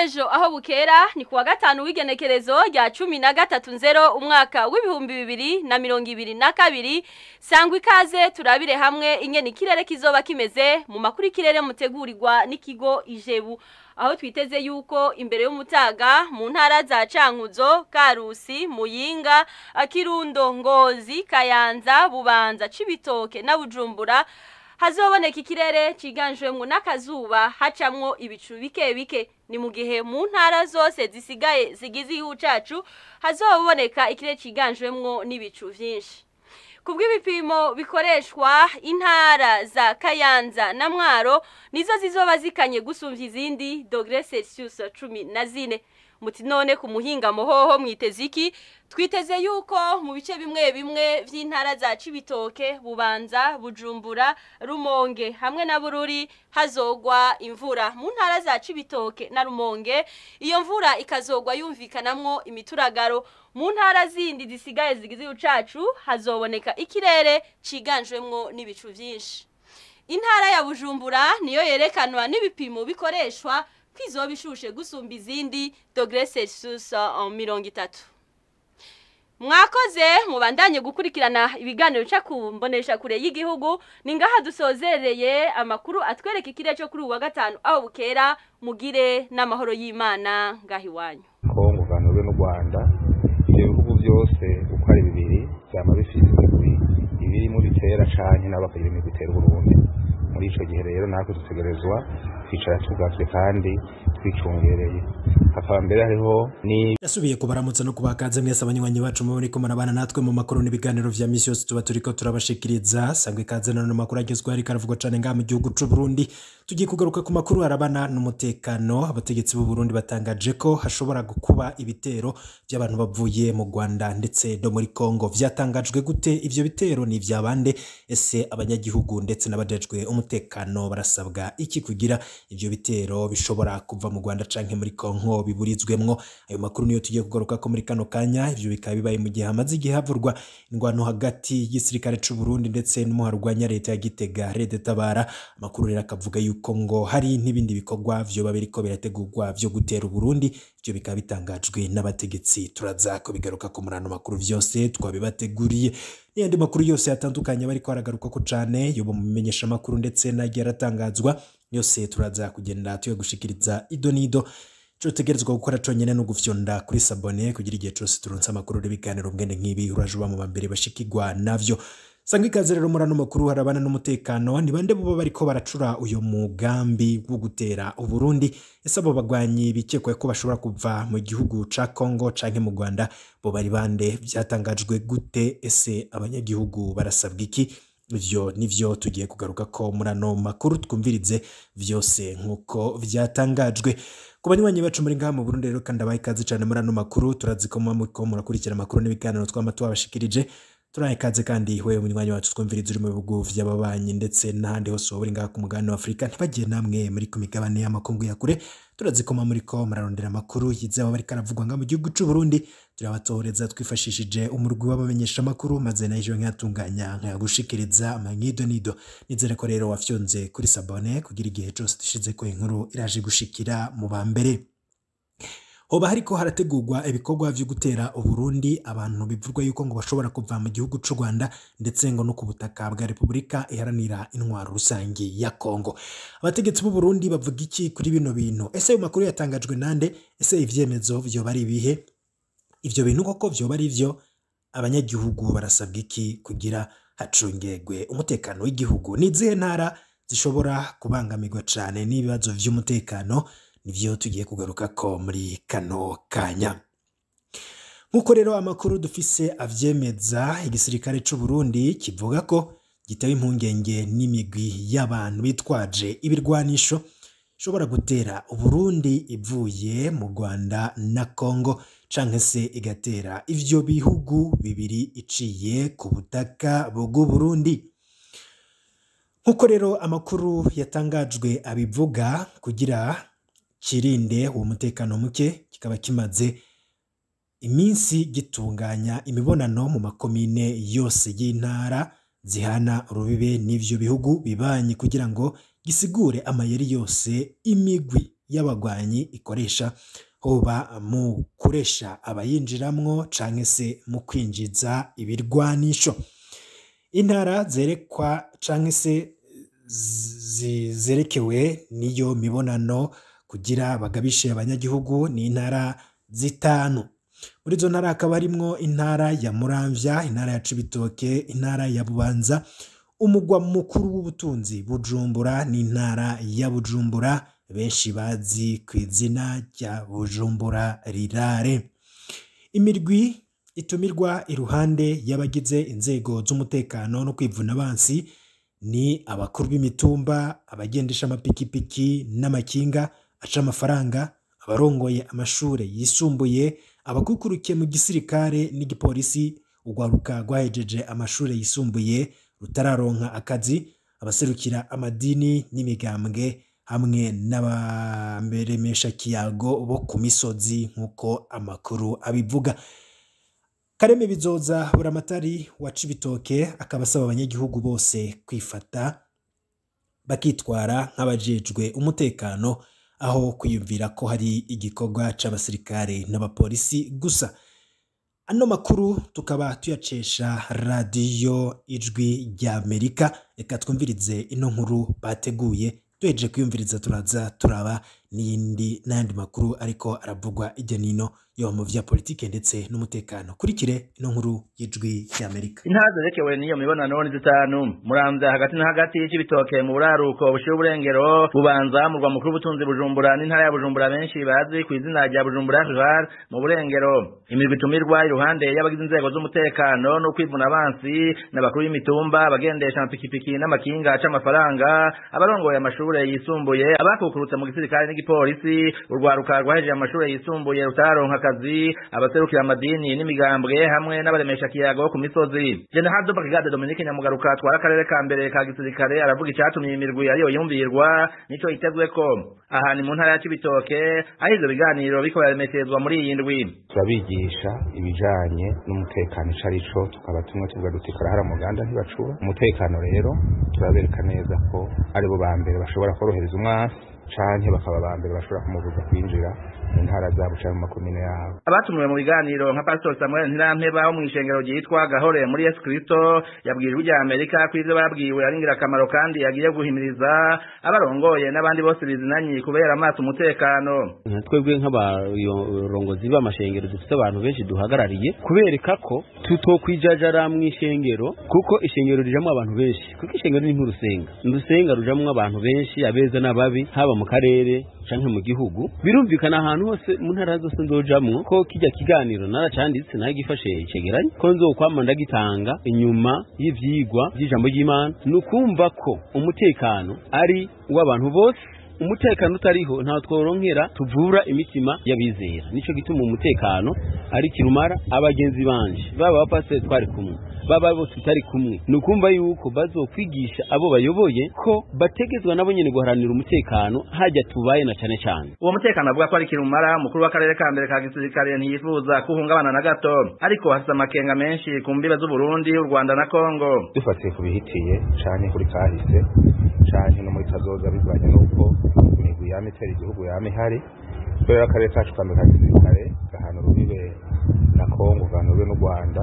N'ejo aho bukera ni kuwa gatanu w'igenekerezo rya 13 umwaka w'2022. Sangwa ikaze turabire hamwe ingene ikirere kizoba kimeze mu makuru ikirere mutegurirwa n'ikigo Ijebu, aho twiteze yuko imbere y'umutaga mu ntara za Cankuzo, Karusi, Muyinga, Kirundo, Ngozi, Kayanza, Bubanza, Cibitoke na Bujumbura hazoboneka ikirere ciganjemwo n'akazuba hacamwo ibicu bike bike. Ni mu gihe mu ntara zose zisigaye zigize igihugu cacu hazoboneka ikirere ciganjemwo n'ibicu vyinshi. Kubw'ibipimo bikoreshwa, intara za Kayanza na Mwaro nizo zizoba zikanye gusumvya izindi degré Celsius 14. Muti none ku muhinga mohoho mwiteze iki? Twiteze yuko mu bice bimwe bimwe vy'intara za Cibitoke, Bubanza, Bujumbura, Rumonge hamwe na Bururi hazogwa imvura. Mu ntara za Cibitoke na Rumonge iyo mvura ikazogwa yumvikanamwo imituragaro. Mu ntara zindi zisigaye zigize icacu hazoboneka ikirere ciganjemwo n'ibicu vyinshi. Intara ya Bujumbura niyo yerekanwa n'ibipimo bikoreshwa kwizoba ishushe gusumba izindi degré Celsius 30. Mwakoze mubandanye gukurikirana ibiganiro ca kumbonesha kure y'igihugu. Ni ngaha dusozereye amakuru atwereka ikirere cyo kuri uwa gatanu aho bukera. Mugire n'amahoro y'Imana ngaho iwanyu. Kongo ganurwe n'u Rwanda, ivyo bihugu byose uko ari bibiri byama bifise imigwi ibiri muri bitera canke nabo bakagira imigwi itera Burundi. Muri ico gihe rero natwe dutegerezwa kwicara tugavye kandi twicungereye, hakaba mbere hariho ni Yasubiye kubaramutsa no kubakaze mwese abanywanyi bacu muri ko murabana natwe mu makuru n'ibiganiro vya misi yose tuba turiko turabashikiriza. Sangwe ikaze nano makuru agezweho ariko aravugwa cane ngaha mu gihugu c'u Burundi. Tugiye kugaruka ku makuru arabana n'umutekano. Abategetsi b'u Burundi batangaje ko hashobora gukuba ibitero by'abantu bavuye mu Rwanda ndetse no muri Kongo. Vyatangajwe gute? Ivyo bitero ni ivyabande? Ese abanyagihugu ndetse n'abajejwe umutekano barasabwa iki kugira ivyo bitero bishobora kuva mu Rwanda canke muri Kongo biburizwemwo? Ayo makuru niyo tugiye kugaruka ko muri kano kanya. Ivyo bikaba bibaye mu gihe hamaze igihe havurwa ingwano hagati y'igisirikare c'u Burundi ndetse n'umuharwanya leta ya Gitega Red Tabara. Amakuru rero akavuga yuko ngo hari n'ibindi bikorwa vyoba biriko birategurwa vyo gutera u Burundi. Ivyo bikaba bitangajwe n'abategetsi. Turaza kubigaruka ko muri ano makuru vyose twabibateguriye n'ayandi makuru yose yatandukanye bariko aragaruka ko cane yoba mu bimenyesha makuru ndetse n'agiye aratangazwa yose, turaza kugenda tuyagushikiriza ido n'ido. Ico utegerezwa gukora conyene no gufyonda kuri s'abonner kugira igihe cose turonse amakuru n'ibiganiro mwene nk'ibi uraje uba mu bambere bashikirwa navyo. Sanga ikaze rero muri ano makuru harabana n'umutekano. Ni bande boba bariko baracura uyu mugambi wo gutera Uburundi? Ese abo bagwanyi bikekwa ko bashobora kuva mu gihugu ca Kongo canke mu Rwanda bo bari bande? Vyatangajwe gute? Ese abanyagihugu barasabwa iki? Ivyo nivyo tugiye kugaruka ko muri ano makuru, twumvirize vyose nkuko vyatangajwe. Ku banywanyi bacu muri ngaha mu Burundi rero kandi abaye ikaze cane muri ano makuru. Turazi ko muba muriko murakurikira amakuru n'ibiganiro twama twabashikirije. Turaye ikaze kandi wewe munywanyi wacu twumviriza uri mu bihugu vy'ababanyi ndetse n'ahandi hose woba uri ngaha ku mugabane wa Afurika, ntibagiye namwe muri ku migabane y'amakungu ya kure. Turazi ko muba muriko murarondera amakuru yizewe bariko aravugwa ngaha mu gihugu c'u Burundi. Turabatohoreza twifashishije umurwi w'abamenyesha amakuru, maze nayo nkayatunganya nkayagushikiriza amanyido nido. Nizere ko rero wafyonze kuri s'abonner kugira igihe cose dushizeko inkuru iraje gushikira mu ba mbere. Hoba hariko harategurwa ibikorwa vyo gutera Uburundi, abantu bivugwa yuko ngo bashobora kuva mu gihugu c'u Rwanda ndetse ngo no ku butaka bwa Repubulika Iharanira Intwaro Rusangi ya Kongo. Abategetsi b'u Burundi bavuga iki kuri bino bintu? Ese ayo makuru yatangajwe nande? Ese ivyemezo vyoba ari ibihe? Ivyo bintu koko vyoba ari vyo? Abanyagihugu barasabwa iki kugira hacungegwe umutekano w'igihugu? Ni izihe ntara zishobora kubangamirwa cane n'ibibazo vy'umutekano? Nivyo tugiye kugaruka ko muri kano kanya. Nk'uko rero amakuru dufise avyemeza, igisirikare c'u Burundi kivuga ko gitewe impungenge n'imigwi y'abantu bitwaje ibirwanisho ishobora gutera Uburundi ivuye mu Rwanda na Kongo, canke se igatera ivyo bihugu bibiri iciye ku butaka bw'u Burundi. Nk'uko rero amakuru yatangajwe abivuga, kugira kirinde uwo mutekano muke kikaba kimaze iminsi gitunganya imibonano mu makomine yose y'intara zihana urubibe n'ivyo bihugu bibanyi kugira ngo gisigure amayeri yose imigwi y'abagwanyi ikoresha, hoba mu kuresha abayinjiramwo canke se mu kwinjiza ibirwanisho. Intara zerekwa canke se zerekewe n'iyo mibonano kugira bagabishe abanyagihugu ni intara zitanu. Muri izo ntara hakaba harimwo intara ya Muramvya, intara ya Cibitoke, intara ya Bubanza, umugwa mukuru w'ubutunzi Bujumbura n'intara ya Bujumbura benshi bazi ku izina rya Bujumbura Rirare. Imirwi itumirwa iruhande y'abagize inzego z'umutekano no kwivuna abansi ni abakuru b'imitumba, abagendesha amapikipiki n'amakinga aca amafaranga, abarongoye amashure yisumbuye, abakukurukiye mu gisirikare n'igipolisi, urwaruka rwahejeje amashure yisumbuye rutararonka akazi, abaserukira amadini n'imigambwe hamwe n'abaremeshakiyago bo ku misozi nk'uko amakuru abivuga. Kareme Bizoza Buramatari wa Cibitoke akaba asaba abanyagihugu bose kwifata bakitwara nk'abajejwe umutekano, aho kwiyumvira ko hari igikorwa c'abasirikare n'abapolisi gusa. Ano makuru tukaba tuyacesha radiyo Ijwi ry'Amerika. Reka twumvirize ino nkuru bateguye, duhejeje kuyumviriza turaza turaba n'iyindi n'ayandi makuru ariko aravugwa hirya n'ino yo mu vya politike ndetse n'umutekano. Kurikire ino nkuru y'Ijwi ry'Amerika. Intara zerekewe n'iyo mibonano ni zitanu: Muramvya hagati na hagati, Cibitoke mu buraruko bushira uburengero, Bubanza murwa mukuru w'ubutunzi Bujumbura n'intara ya Bujumbura benshi bazi ku izina rya Bujumbura Rural mu burengero. Imirwi itumirwa iruhande y'abagize inzego z'umutekano no kwivuna abansi n'abakuru b'imitumba, abagendesha amapikipiki n'amakinga aca amafaranga, abarongoye amashure yisumbuye, abakukurutse mu gisirikare n'igipolisi, urwaruka rwahejeje amashure yisumbuye rutaronka akazi, abaserukira amadini n'imigambwe hamwe n'abaremesha kiyago ku misozi. General de Brigade Dominique Nyamugaruka atwara akarere ka mbere ka gisirikare aravuga icatumye imirwi ariyo yumvirwa nico itezweko. Aha ni mu ntara ya Cibitoke aho ivyo biganiro biriko biraremesherezwa muri iyi ndwi. Turabigisha ibijanye n'umutekano ico arico, tukaba tumwe tuvuga duti karahara mu Uganda ntibacura. Umutekano rero turabereka neza ko aribo ba mbere bashobora korohereza umwasi canke bakaba ba mbere bashobora kumubuza kwinjira mu ntara zabo canke mu makomine yabo. Abatumiwe mu biganiro nka Pastor Samuel Ntirampeba wo mw'ishengero ryitwa Gahore muri Yesu Kristo yabwiye Ijwi ry'Amerika ko ivyo babwiwe ari ingirakamaro kandi yagiye guhimiriza abarongoye n'abandi bose bizinanyi kubera amaso umutekano. Twebwe nk'abarongozi b'amashengero dufite abantu benshi duhagarariye, kubereka ko tutokwijajara mw'ishengero, kuko ishengero rijamwo abantu benshi, kuko ishengero ni nk'urusenga, urusenga rujamwo abantu benshi, abeza n'ababi, haba mu karere canke mu gihugu. Birumvikana ahantu hose mu ntara zose nzojamwo ko kijya kiganiro naracanditse nagifashe icegeranyo ko nzokwama ndagitanga inyuma y'ivyigwa vy'ijambo ry'Imana. Nukumva ko umutekano ari uw'abantu bose, umutekano utariho nta tworonkera tuvura imitima y'abizera. Nico gituma umutekano ari kirumara. Abagenzi banje baba abapasiteri twari kumwe, baba bose tutari kumwe, nukumva yuko bazokwigisha abo bayoboye ko bategezwa nabo nyene guharanira umutekano hajya tubaye na cane cane. Uwo mutekano avuga ko ari kirumara. Umukuru w'akarere ka mbere ka gisirikare ntiyifuza kuhungabana na gato, ariko hafise amakenga menshi ku mbibe z'Uburundi, u Rwanda na Kongo. Dufatiye ku bihitiye canke kuri kahise canke no muri kazoza, bivanye n'uko imigwi yama itera igihugu yama ihari, kubera akarere kacu ka mbere ka gisirikare gahana urubibe na Kongo, gahana urubibe n'u Rwanda.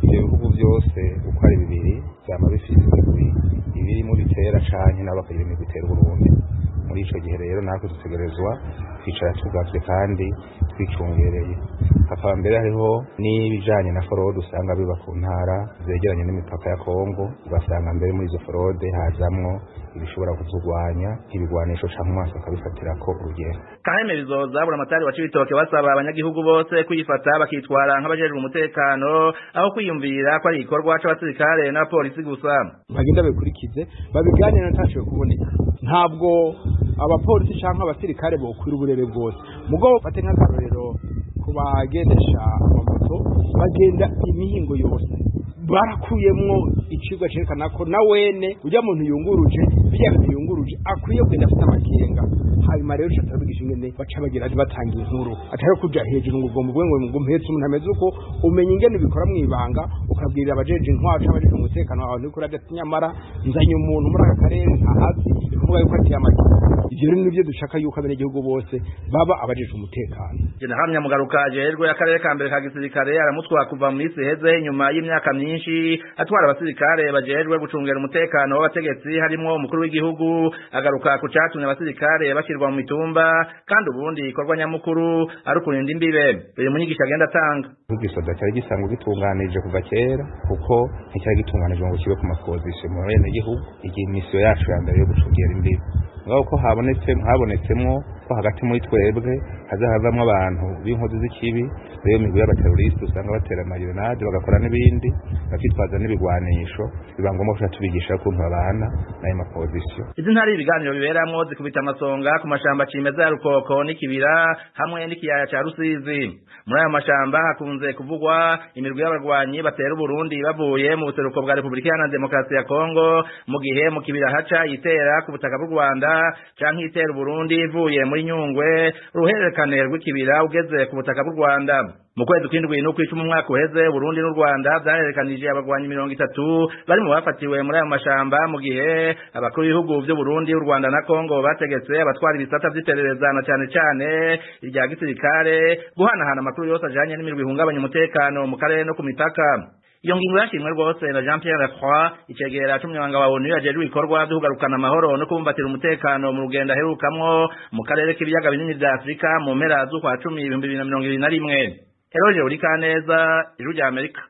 Ivyo bihugu vyose uko ari bibiri vyama bifise imigwi ibirimo bitera canke nabo bakagira imigwi itera Uburundi. Muri ico gihe rero natwe dutegerezwa kwicara tugavye kandi twicungereye. Hakaba mbere hariho n'ibijanye na forode usanga biba ku ntara zegeranye n'imipaka ya Kongo, ugasanga mbere muri izo forode hazamwo ibishobora kuzugwanya nk'ibigwanisho canke umwasi akabifatirako urugero. Kaheme Bizoza Buramatari wa Cibitoke basaba abanyagihugu bose kwifata bakitwara nk'abajejwe umutekano, aho kwiyumvira ko ari igikorwa c'abasirikare n'abapolisi gusa. Bagenda babikurikize, babiganire ntashoboye kuboneka. Ntabwo abapolisi canke abasirikare bokwira uburere bwose, mugabo bafate nk'akarorero ku bagendesha amamoto bagenda imihingo yose, barakuyemwo icigwa cerekana ko na wene urya muntu yunguruje birya bintu yunguruje akwiye kugenda afite amakenga. Hanyuma rero uca turabigisha ingene baca bagira batanga inkuru, atari kuja hejuru ngo ugomba uvuge ngo mpetse umuntu ameze uko, umenya ingene ubikora mw'ibanga, ukabwirira abajeje intwaro canke abajeje umutekano wawe, niko urabya ati nyamara nzanye umuntu muri aka karere ntahazi, kuvuga yuko ateye amagi. Ivyo rero nivyo dushaka yuko abenegihugu bose baba abajejwe umutekano. Jenerali Nyamugaruka ajejwe akarere ka mbere ka gisirikare aramutwara kuva mu minsi iheze nyuma y'imyaka myinshi atwara abasirikare bajejwe gucungera umutekano w'abategetsi harimwo umukuru w'igihugu. Agaruka ku catumye abasirikare bashyirwa mu mitumba kandi ubundi ikorwa nyamukuru ari ukurinda imbibe. Uyu munyigisha agenda atanga igisoda cyari gisanzwe gitunganije kuva kera, kuko nticyari gitunganije ngo kibe ku maposition mu benegihugu. Igihe misiyo yacu ya mbere yo gucungera imbibe ngaho ko habonetsemwo ko hagati muri twebwe hazahavamwo abantu b'inkozi z'ikibi, rero imigwi y'abateroriste usanga batera amagerenade bagakora n'ibindi, bakitwaza n'ibigwanisho, biba ngombwa ko tubigisha ukuntu babana n'ayo maposition. Izi ntara ibiganiro biberamwo zikubita amasonga ku mashamba cimeza ya Rukoko n'Ikibira hamwe n'ikiyaya ca Rusizi. Muri ayo mashamba hakunze kuvugwa imirwi y'abarwanyi batera Uburundi bavuye mu buseruko bwa Repubulika Iharanira Demokarasi ya Kongo, mu gihe mu Kibira haca yitera ku butaka bw'u Rwanda canke itera Uburundi ivuye muri Nyungwe, uruhererekane rw'Ikibira ugeze ku butaka bw'u Rwanda. Mu kwezi kw'indwi n'ukw'icumi umwaka uheze, Burundi n'u Rwanda vyahererekanije abagwanyi 30 bari mu bafatiwe muri ayo mashamba, mu gihe abakuru b'ibihugu vy'u Burundi, u Rwanda na Kongo bategetse abatwara ibisata vy'iperereza na cane cane irya gisirikare guhanahana amakuru yose ajanye n'imirwi ihungabanya umutekano mu karere no ku mipaka. Iyo ngingo yashimwe rwose na Jean Pierre Lacroix, icegera c'umunyamabanga wa ONU ajejwe ibikorwa vyo kugarukana amahoro no kubumbatira umutekano mu rugendo aherukamwo mu karere k'ibiyaga binini vya Afurika mu mpera z'ukwa 10 2021. Eroje Urikaneza, Ijwi rya Amerika.